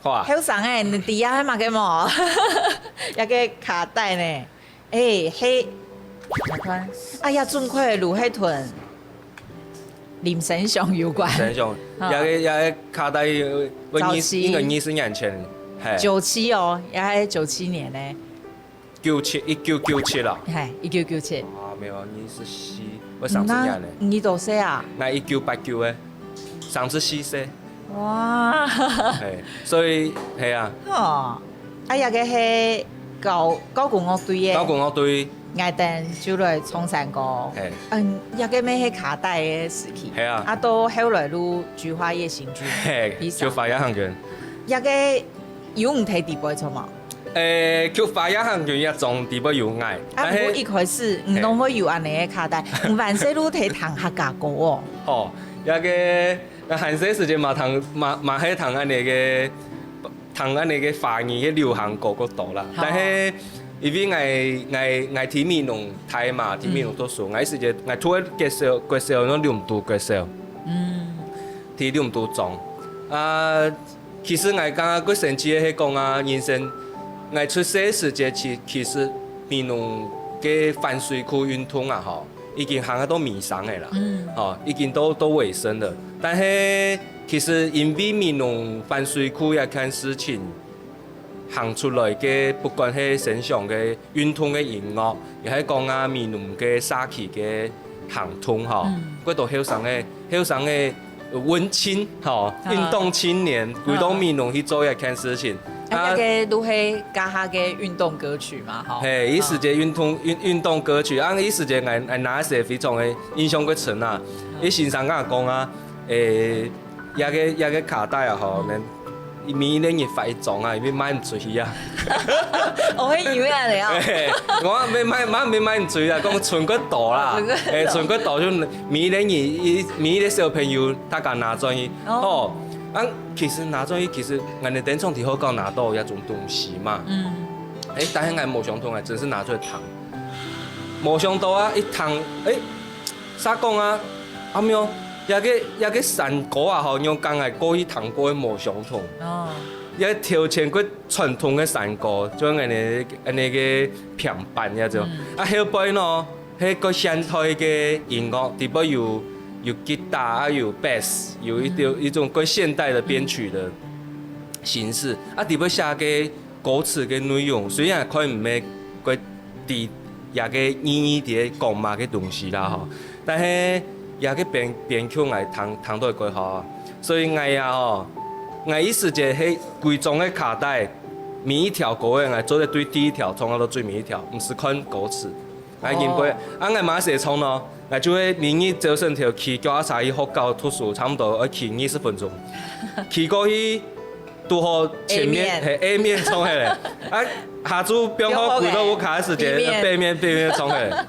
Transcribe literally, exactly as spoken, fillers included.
好啊。後生个，你知影係麼个無？該个卡帶呢？欸，係，𠊎看，哎呀，準確路係同林生祥有關。生祥，啊。該个，該个卡帶，呃，早期。應該二十年前，嘿。九七哦，也係九七年呢。九七，一九九七啦。嘿，一九九七。啊，無有，二十四，𠊎三十年呢。你幾多歲啊？𠊎一九八九个，三十四歲。哇。嘿，所以，係啊。哦，啊，該个係交，交響樂隊个。交響樂隊。𠊎等就來唱山歌。嘿。嗯，該个乜係卡帶个時期。係啊。啊，到後來就《菊花夜行軍》。嘿，以上。《菊花夜行軍》。該个有你在裡背唱無？ 欸，《菊花夜行軍》這張裡背有𠊎，啊，但係毋過一開始，你，嘿。攏會有恁呢个卡帶，你還細路就聽客家歌哦。吼，該个，𠊎還細時節嘛聽，嘛，嘛係聽恁呢个，聽恁呢个華語个流行歌較多啦。好。但係因為𠊎，𠊎，𠊎在美濃大嘛，在美濃讀書，嗯。𠊎時節，𠊎讀个國小，國小，該龍都國小。嗯。在龍都莊。啊， 其實𠊎感覺較神奇个係講啊，人生，𠊎出世个時節，其，其實美濃个反水庫運動啊，吼，已經行到尾聲个啦，嗯。吼，已經到，到尾聲了。但係其實因為美濃反水庫這件事情行出來个，不管係生祥个運動个音樂，也係講啊美濃个社區个行動吼，嗯。幾多後生个，後生个 文青，吼，嗯。運動青年，嗯。為到美濃去做一件事情。啊，啊，這个都係該下个運動歌曲嘛，吼。嘿，一時節運動，運，運動歌曲，啊，一時節𠊎，𠊎那時非常个印象較深啊。嗯。佢先生跟𠊎講啊，欸，這个，這个卡帶啊，吼，嗯。每一個月發一張啊，因為賣毋出去啊。哦，會因為恁呢啊。嘿，𠊎講賣，賣，賣，賣毋出去啊，講存較多啦。存較多。欸，存較多就每一個月，一，每一個小朋友 大家拿轉去。哦。吼，啊，其實拿轉去，其實𠊎等當初在學校拿到這種東西嘛。嗯。欸，但係𠊎無想到，𠊎真係拿出來聽。無想到啊，一聽，欸，煞講啊，啊，無，這个，這个山歌啊，吼，仰同𠊎過去聽過个無相同。哦。這頭前个傳統个山歌，就恁呢，恁呢个平板這種。嗯。啊，後背呢， 係較現代个音樂，裡背有，有吉他啊，有bass，有一種，嗯。一種較現代个編曲个形式。啊，裡背寫个歌詞个內容，雖然可能毋係較知這个意義在講麼个東西啦吼，嗯。但係這个編，編曲𠊎聽，聽到過好啊。所以𠊎啊吼，𠊎一時節係歸張个卡帶，每一條歌仔𠊎做得對第一條唱到最尾一條，毋使看歌詞。 𠊎認為，哦。啊，𠊎嘛係唱咯，𠊎就係每日朝晨頭騎腳踏車去學校讀書，差不多愛騎二十分鐘。騎過去，堵好前面，A面。係，A面唱起來。啊，下晝放學歸到屋下个時節，B面。背面，背面唱起來。